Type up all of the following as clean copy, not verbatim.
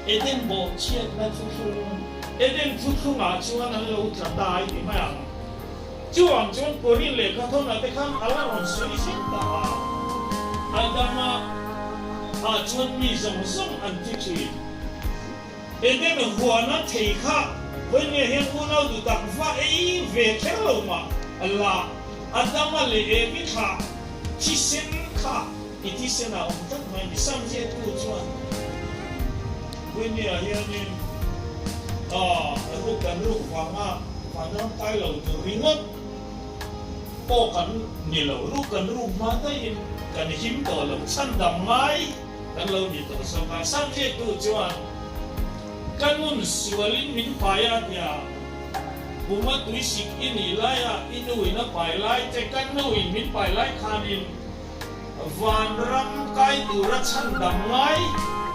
Eden bawhchhiatna thuthlung, Eden thuthlungah chuan an lo tla ta i ti mai ang. Chuvang chuan Korin lehkha thawnah te khan a la rawn sawi zet ta a, Adama ah chuan mi zawng zawng an thi thin. Eden huana thei kha vawinia hian unau duh tak va ei ve kher lo mah la, Adama leh Evi thlah thisen kha i thisen ah awm tlat mai ni. Sam ziaktu chuan vawinia hianin ruk kan ruk vanga vanram kai lo tur ringawt pawh kan ni lo, ruk kan ruk hma daihin kan him tawh lo, chhandam ngai. Kan lo ni tawh zawk a, Sanghriattu chuan ka nun sualin min pai a tia, Puma tuisik i nih laia i nuin a pai lai che, ka nuin min pai lai khanin vanram kai tura chhandam ngai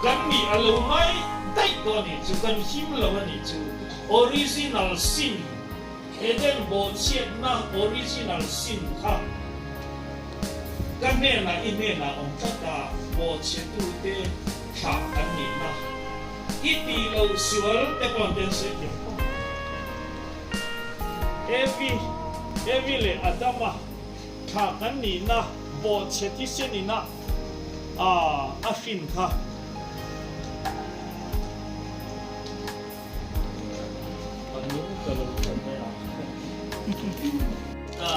kan nih a lo ngai daih tawh a nih chu, kan him lo a nih chu, original sin, Eden bawhchhiatna original sin kha. Ka hnenah i hnenah awm tlat a, bawhchhetute thlah kan nihna i tih loh sual te pawh an tel sawi thiam khawp mai. Evi, Evi leh Adama thlah kan nihna bawhchhe thisen ina a hrin kha. A nung ka lo tlat mai a. Ta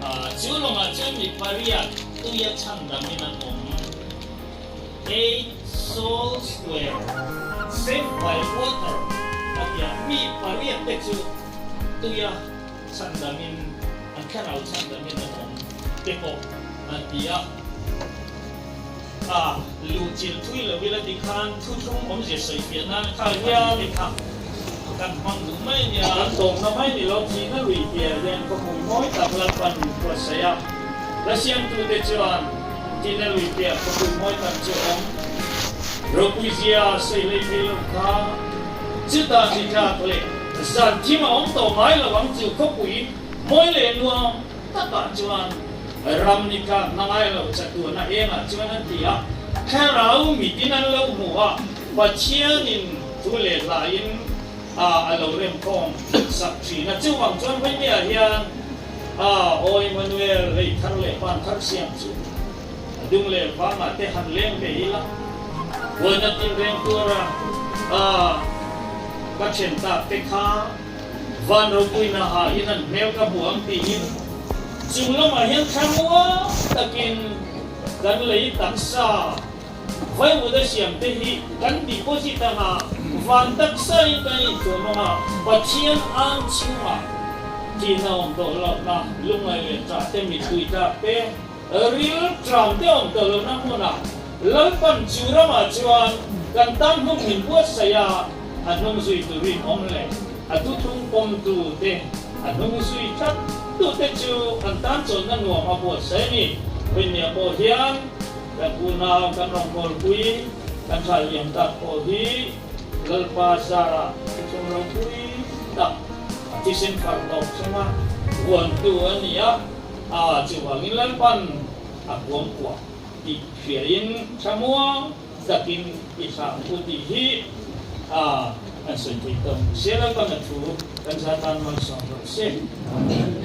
a, chu lawngah chuan mi pariat tuia chhandamin an awm. Eight souls were saved by water a tia, mi pariat te chu tuia chhandamin, an thlarau chhandamin an awm te pawh an ti a. A luh chilh thui lo ila ti khan thuthlung awmzia sawi fiah nan kha hian i kha kan hmang duh mai a nia. Kan tawmna mai ni lo thihna lui piah hian khawpui mawi tak Lalpan min buatsaih a, la siamtute chuan thihna lui piah khawpui mawi tak chu awm ropuizia sawi hlei thei lo kha chutah ni tlak leh zan thim a awm tawh ngai lo ang chu khawpui mawi leh nuam Takah chuan ram ni tlak hna ngai lo chatuana engah chuan an ti a, thlarau mitin an lo hmu a, Pathianin thu leh hlaiin a lo remkhawm sak thin a. Chuvang chuan Vaimia hian a Aw Emmanuel lei thar leh van thar siam chu a dung leh vangah te han leng ve ila, buaina tinreng tura ka then tak te kha, Van ropuina ah in an hmel ka hmu ang tiin chung lamah hian thlamuang takin kan lei taksa vaimut a siam te hi kan deposit anga van taksa in kan intuam anga Pathian ang chhungah thihna awm tawh lohna lungngai leh ṭah te mittui tlak te ril ṭam te awm tawh lohna hmunah Lalpan chu ramah chuan kan tan hnung min buatsaih a, a hnung zui tu rinawm leh a thuthlung pawmtu te, a hnung zui tlat tu te chu an tan chawlhna nuam a buatsaih a ni. Rinnia pawh hian kan unau kan rawngbawlpui kan hrai liam tak pawh hi Lalpa zarah thuthlung ropui tak a thisen far tawp chunga vuantu a ni a, a chuvangin Lalpan a kuangkuah. Tih hriain thlamuang takin i thlah ang u tih hi a an sawi thei tawh. Sialal kan a thu kan za tan malsawm rawh se. Amen.